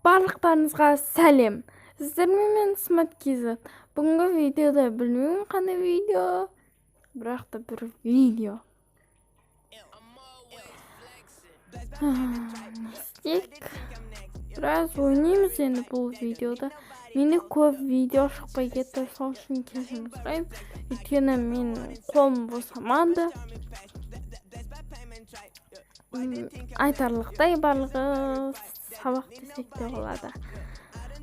Барлықтарыңызға сәлем! Сіздермен мен, Смат KZ. Бүгінгі видеода білмеймін қандай видео, бірақ та бір видео. Не істейік? Біраз ойнаймыз енді бұл видеода. Менде көп видео шықпай кетті, сол үшін кешірім сұраймын. Өйткені мен қолым босамады. Айтарлықтай барлығы сабақ десек те болады.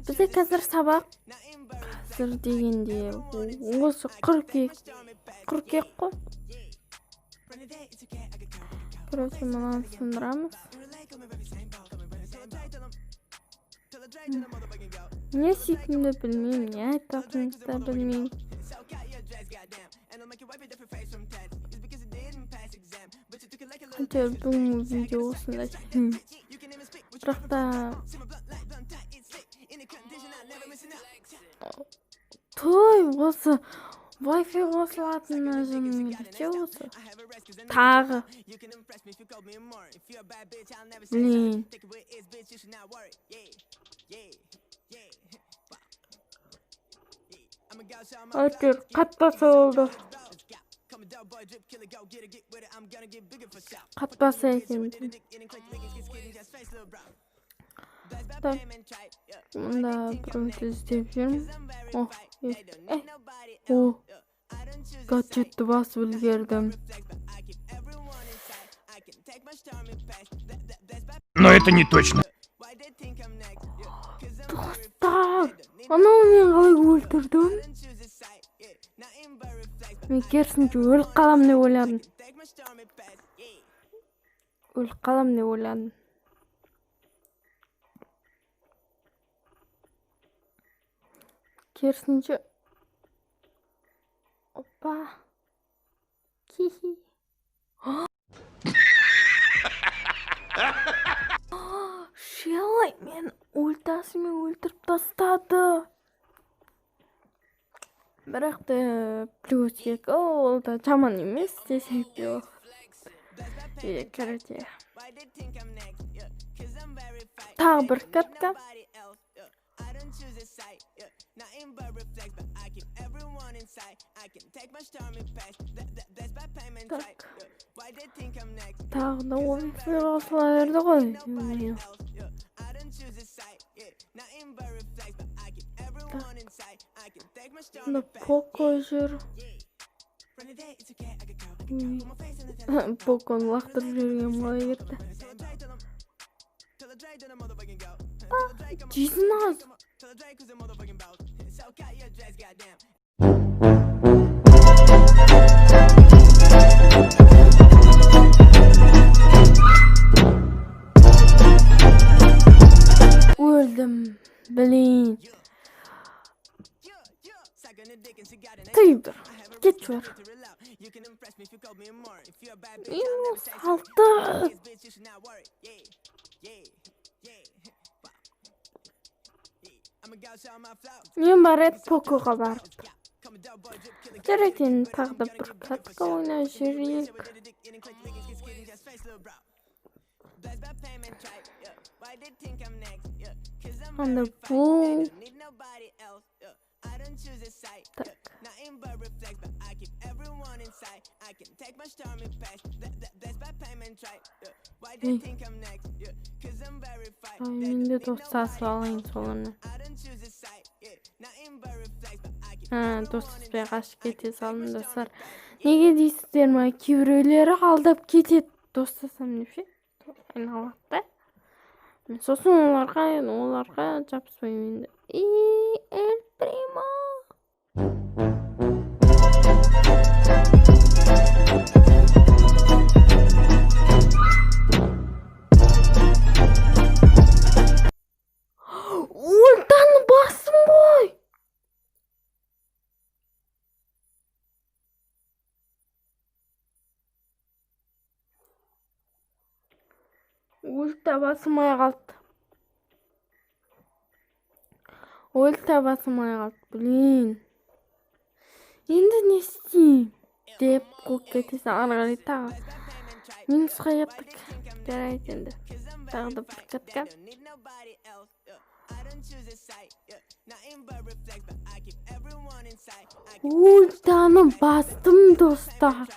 Бізде қазір сабақ, қазір дегенде осы қыркүйек, қыркүйек қой. Короче, мынаны сындырамыз. Не істейтінімді білмеймін, не айтатынымды да білмеймін. Әйтеуір бүгінгі видео осындай. Бірақ та той осы Wi-Fi қосылатын жыным келеді осы. Тағы. Блин. Әйтеуір қатпаса болды. Қатпаса екен. Так, мында біреуді іздеп жүрмін. О, о, гаджетті басып үлгердім. Но это не точно. Достар, анау мен қалай өлтірдім? Мен керісінше өліп қаламын деп ойладым. Өліп қаламын деп ойладым. Керісінше. Опа. Хихи. Шелли мен ультасымен өлтіріп тастады. Бірақ та плюс 2, ол да жаман емес десек те болады. Короче. Тағы бір катка. Так. Тағы да Wi-Fi қосыла берді ғой. Так. Мында Поко жүр. Поконы лақтырып жіберген қалай кетті? Жейсін аз. Өлдім. Блин. Тый бір. Кетші бар. Минус 6. Мен бар еді Покоға барып. Жарайды, енді тағы да бір катка ойнап жіберейік. Анда бұл. Так. Ей. Ай, мен де достасып алайын солармен. Достаспай қашып кете салдым, достар. Неге дейсіздер ма? Кейбіреулері алдап кетеді достасам деп ше. Айналады да. Мен сосын оларға жабыспаймын енді. И, Эль Примо. Ультаны бастым ғой. Ульта басылмай қалды. Ульта басылмай қалды. Блин. Енді не істеймін деп қуып кетесің ары қарай тағы. Минусқа кеттік. Жарайды енді. Тағы да бір катка. Ультаны бастым, достар.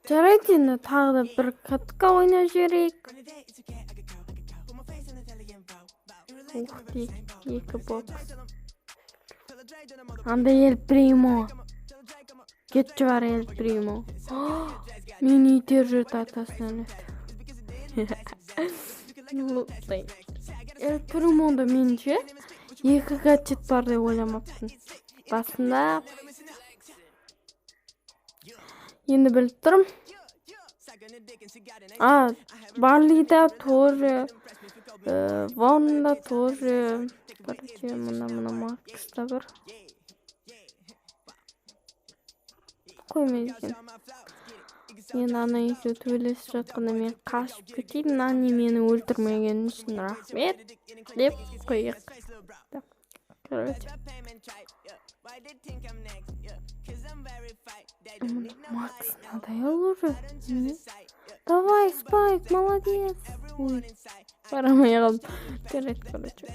Жарайды, енді тағы да бір катка ойнап жіберейік. Ух ты, екі бокс. Анда Эль Примо. Кетші бар, Эль Примо. Мені итеріп жүрді атасынан. Эль Примода менше екі гаджет бар деп ойламаппын басында. Енді біліп тұрмын. А, Барлида тоже, Ворнда тоже. Короче, мына Макста бар. Қоймайды екен. Енді ана екеуі төбелесіп жатқанда мен қашып кетейін. Нани мені өлтірмеген үшін рахмет деп қояйық. Короче. Макс надоел уже. Давай, Спайк, молодец. Ой, барамай қалдым. Жарайды, короче.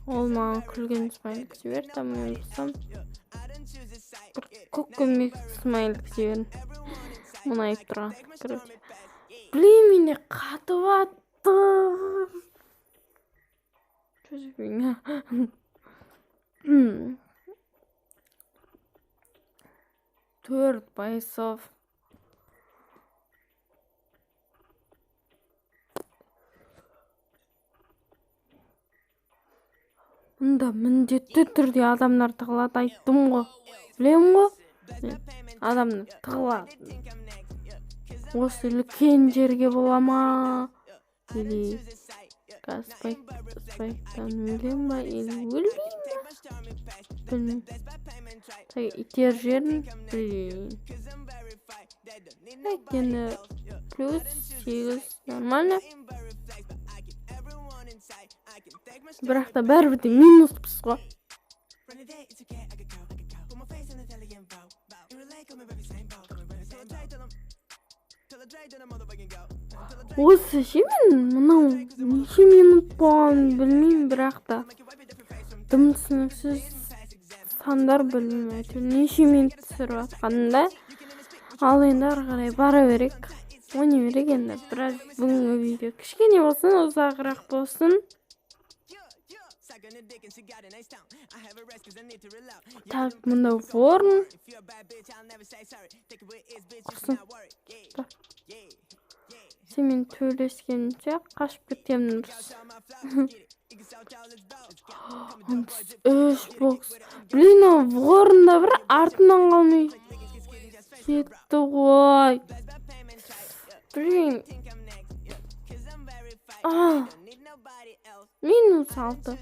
Ол маған күлген смайлик жіберді, мен болсам бір көк смайлик жібердім. Мұнайып тұрған. Короче. Блин, менде қатып атты. Что за фигня? 4 бойцов. Мында міндетті түрде адамдар тығылады, айттым ғой. Білем ғой. Адамдар тығылады. Осы үлкен жерге бола ма? Или Спайктан өлем ба? Или өлмеймін ба? Білмеймін. Итер жерін, блин. Так, енді плюс 8 нормально. Бірақ та бәрібір де минуспыз ғой. Осы ше мен мынау неше минут болғанын білмеймін, бірақ та дым түсініксіз сандар білмеймін, әйтеуір неше минут түсіріп жатқанымда. Ал енді ары қарай бара берейік, ойнай берейік енді. Біраз бүгінгі видео кішкене болсын, ұзағырақ болсын. Так, мында ворон. Құрсын. Сенімен төбелескенше қашып кетемін дұрыс. 3 бокс. Блин, ворон да бір артынан қалмай кетті ғой. Блин. Минус 6.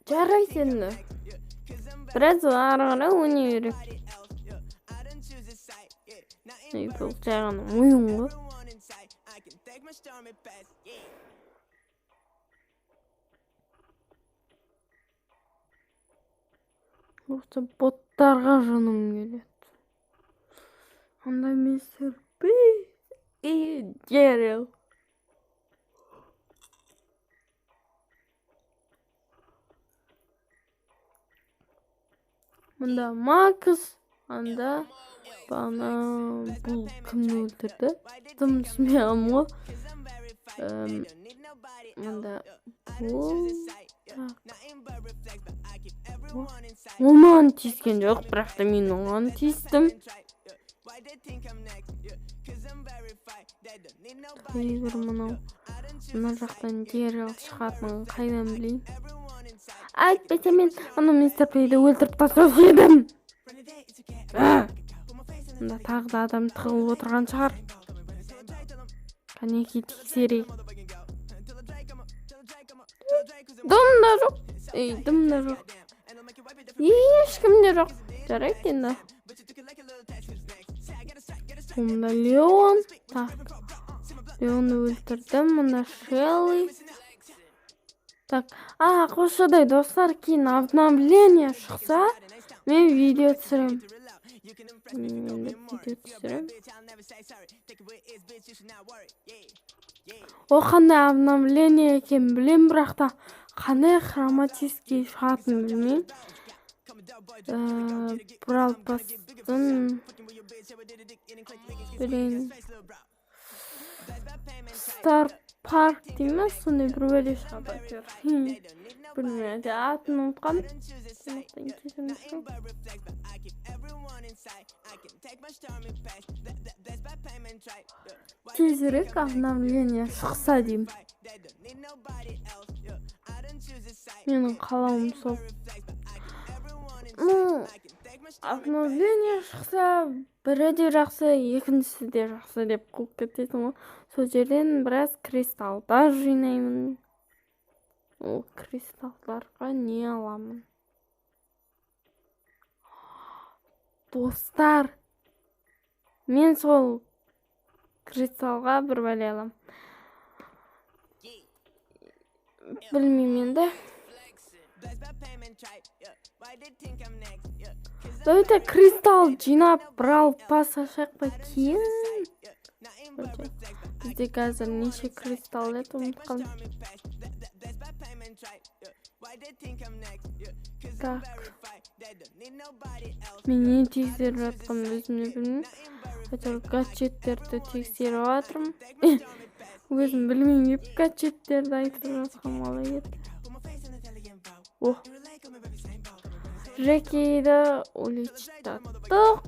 Жарайды енді. Біраз ары қарай ойнай берейік. Бұл жай ғана ойын ғой. Осы боттарға жыным келеді. Анда мистер Пи и Дэрил. Мында Макс, анда бана бұл кімді өлтірді? Дым түсінбей қалдым ғой. Мында бұл. Ол маған тиіскен жоқ, бірақ та мен оған тиістім. Бір мынау мына жақтан Дэрил шығатынын қайдан білейін? Әйтпесе мен ана мистер Пиді өлтіріп тастаушы едім. Мында тағы да адам тығылып отырған шығар. Қанекей тексерейік. Дым да жоқ. Ей, дым да жоқ. Ешкім де жоқ. Жарайды енді. Мұнда Леон. Так, Леонды өлтірдім. Мында Шелли. Так, а, қосшадай, достар, кейін обновление шықса, мен видео түсіремін. Мен енді видео түсіремін. Ол қандай обновление екенін білемін, бірақ та қандай хроматический шығатынын білмеймін. Бравл Пасстың білейін, Стар Парк дей ма, сондай бір бәле шығады әйтеуір. Білмеймін, атын ұмытқанмын, сондықтан кешірім сұраймын. Тезірек обновление шықса деймін, менің қалауым сол. Ну, обновление шықса, бірі де жақсы, екіншісі де жақсы деп қуып кетесің ғой. Сол жерден біраз кристалдар жинаймын. Ол кристалдарға не аламын, достар? Мен сол кристалға бір бәле аламын, білмеймін енді. Давайте кристалл жинап, Бравл Пасс ашайық па кейін? Бізде қазір неше кристалл еді, ұмытып қалдым. Так, мен не тексеріп жатқанымды өзім де білмеймін. Әйтеуір гаджеттерді тексеріп жатырмын. Өзім білмеймін деп гаджеттерді айтып жатқаным қалай еді? О, Джекиді уличтаттық.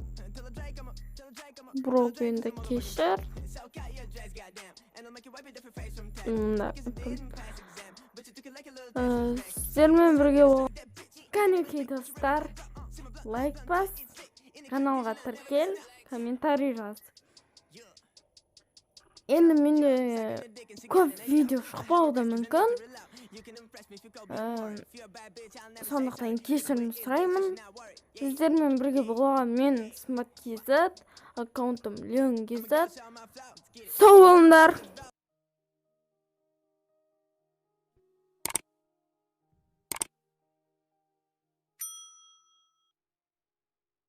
Брок, енді кешір. Мында сіздермен бірге. Кәнекей, достар, лайк бас, каналға тіркел, комментарий жаз. Енді менде көп видео шықпауы да мүмкін, сондықтан кешірім сұраймын. Сіздермен бірге болған мен, Смат KZ, аккаунтым Леон KZ. Сау болыңдар!